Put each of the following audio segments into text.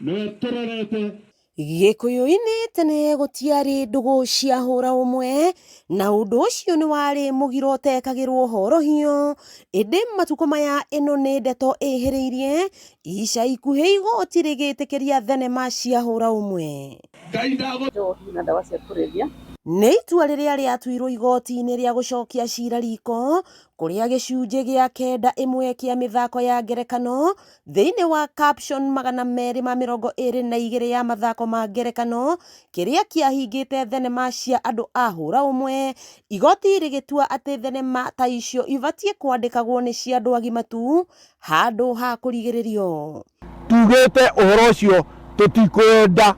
Nĩwe tũrorete. Gĩkũyũ-inĩ tene gũtiarĩ ndũgũ cia hũra ũmwe, na ũndũ ũcio nĩ warĩ mũgiro ũtekagĩrwo horohio, ĩndĩ matukũ maya ĩno nĩ ndeto ĩhĩrĩirie, ica ikuhĩ igoti rĩgĩtĩkĩria thenema cia hũra ũmwe. Ngai ndagũ. Njohi na ndawa cia kũrebia. Nĩ itua rĩrĩa rĩatuirwo igoti-inĩ rĩa gũcokia cira riko, kũrĩa gĩcunjĩ gĩa kenda ĩmwe kĩa mĩthako ya ngerekano thĩinĩ wa caption 222 ya mathako ma ngerekano kĩrĩa kĩahingĩte thenema cia andũ a hũra ũmwe, igoti rĩgĩtua atĩ thenema ta icio ibatiĩ kwandĩkagwo nĩ cia andũ agima tu handũ ha kũrigĩrĩrio. Tugĩte ũhoro ũcio tũtikwenda.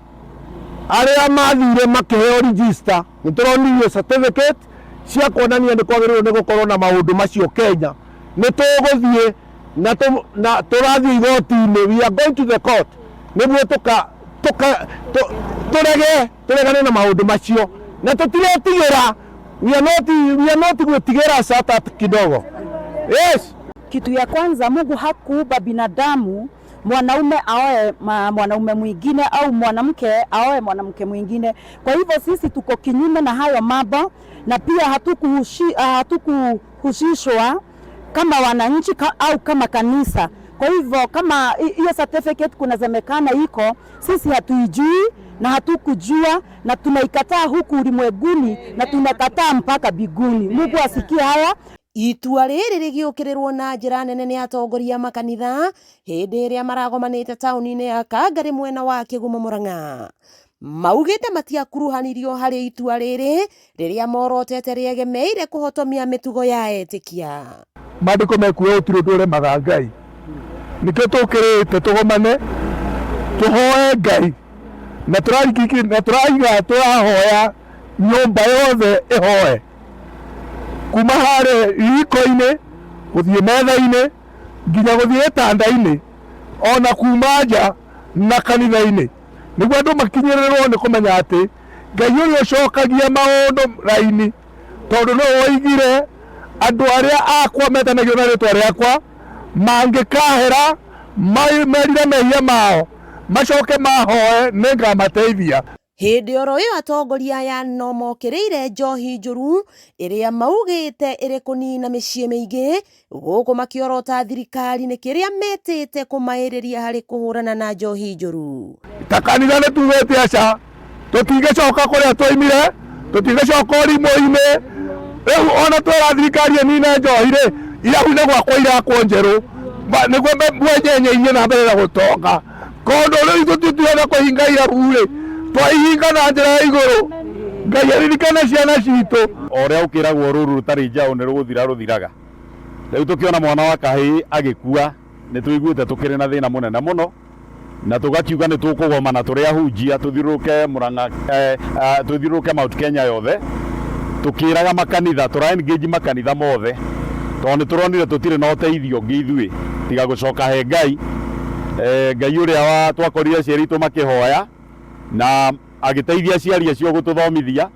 Arĩa mathire makĩheo register nĩ tũronirio certificate cia kuonania nĩ kwagĩrĩirwo nĩ gũkorwo na maũndũ macio Kenya. Nĩ tũgũthiĩ na tũ, na tũrathiĩ igoti-inĩ, we are going to the court nĩguo tũka, tũka, tũ, tũrege tũregane na maũndũ macio na tũtiretigĩra, we are not, we are not gwĩtigĩra sata kidogo. Yes. Kitu ya kwanza, Mungu hakuumba binadamu mwanaume aoe mwanaume mwingine au mwanamke aoe mwanamke mwingine. Kwa hivyo sisi tuko kinyume na hayo mambo, na pia hatukuhusishwa kama wananchi au kama kanisa. Kwa hivyo kama hiyo certificate kunasemekana iko, sisi hatuijui na hatukujua, na tunaikataa huku ulimwenguni na tunakataa mpaka mbinguni. Mungu asikie haya. Itua rĩrĩ rĩgĩũkĩrĩrwo na njĩra nene nĩ atongoria a makanitha hĩndĩ ĩrĩa maragomanĩte taũni-inĩ ya Kangarĩ mwena wa Kĩgumo Murang'a. Maugĩte matiakuruhanirio harĩ itua rĩrĩ rĩrĩa morotete rĩegemeire kũhotomia mĩtugo ya etĩkia. Maandĩko mekuga gũtirĩ ũndũ ũremaga Ngai. Nĩkĩo tũkĩrĩte tũgomane tũhoe Ngai na tũrarikiki na tũraiga tũrahoya nyũmba yothe ĩhoe kuma harĩa riko-inĩ gũthiĩ metha-inĩ nginya gũthiĩ gĩtanda-inĩ ona kuma nja na kanitha-inĩ nĩguo andũ makinyĩrĩrwo nĩ kũmenya atĩ Ngai ũrĩa ũcokagia maũndũ raini tondũ nĩwe woigire andũ arĩa akwa metanagio na rĩtwa rĩakwa mangĩkahera merire mehia mao macoke mahoe nĩngamateithia. Hĩndĩ oro ĩyo atongoria aya no mokĩrĩire njohi njũru ĩrĩa maugĩte ĩrĩ kũnina mĩciĩ mĩingĩ gũkũ makĩorota thirikari nĩ kĩrĩa metĩte kũmaĩrĩria harĩ kũhũrana na njohi njũru. Ta kanitha nĩ tugĩte aca tũtingĩcoka kũrĩa twaimire tũtingĩcoka ũrimũ-inĩ rĩu ona twera thirikari ĩnine njohi rĩ irabu nĩ gwakwo irakwo njerũ nĩguo mwenyenye na mbere na gũtonga kondũ rĩu tũtituona kũhinga irabu rĩ twaihinga na njĩra ya igũrũ Ngai aririkane ciana citũ. O ũrĩa ũkĩragwo rũru rũtarĩ njaũ nĩ rũgũthira rũthiraga. Rĩu tũkĩona mwana wa kahĩĩ agĩkua nĩ tũiguĩte tũkĩrĩ na thĩna mũnene mũno na tũgakiuga nĩ tũkũgomana tũrĩ ahunjia tũthiũrũrũke Murang'a, tũthiũrũrũke Mount Kenya yothe tũkĩraga makanitha, tũra engage makanitha mothe tondũ nĩ tũronire tũtirĩ na ũteithio ũngĩ ithuĩ tiga gũcoka he Ngai, Ngai ũrĩa twakorire aciari aitũ makĩhoya na agĩteithia aciari acio gũtũthomithia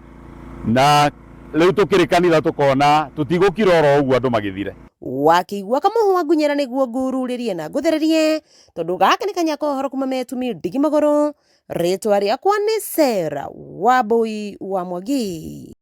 na rĩu tũkĩrĩ kanitha tũkona tũtigũkira oro ũguo andũ magĩthire. Wakĩigua kamũhwa ngunyĩra nĩguo ngururĩrie na ngũthererie tondũ gaka nĩ kanya ka ũhoro kuma Metumi Ndigi Magũrũ. Rĩtwa rĩakwa nĩ Sarah Wambui wa Mwangi.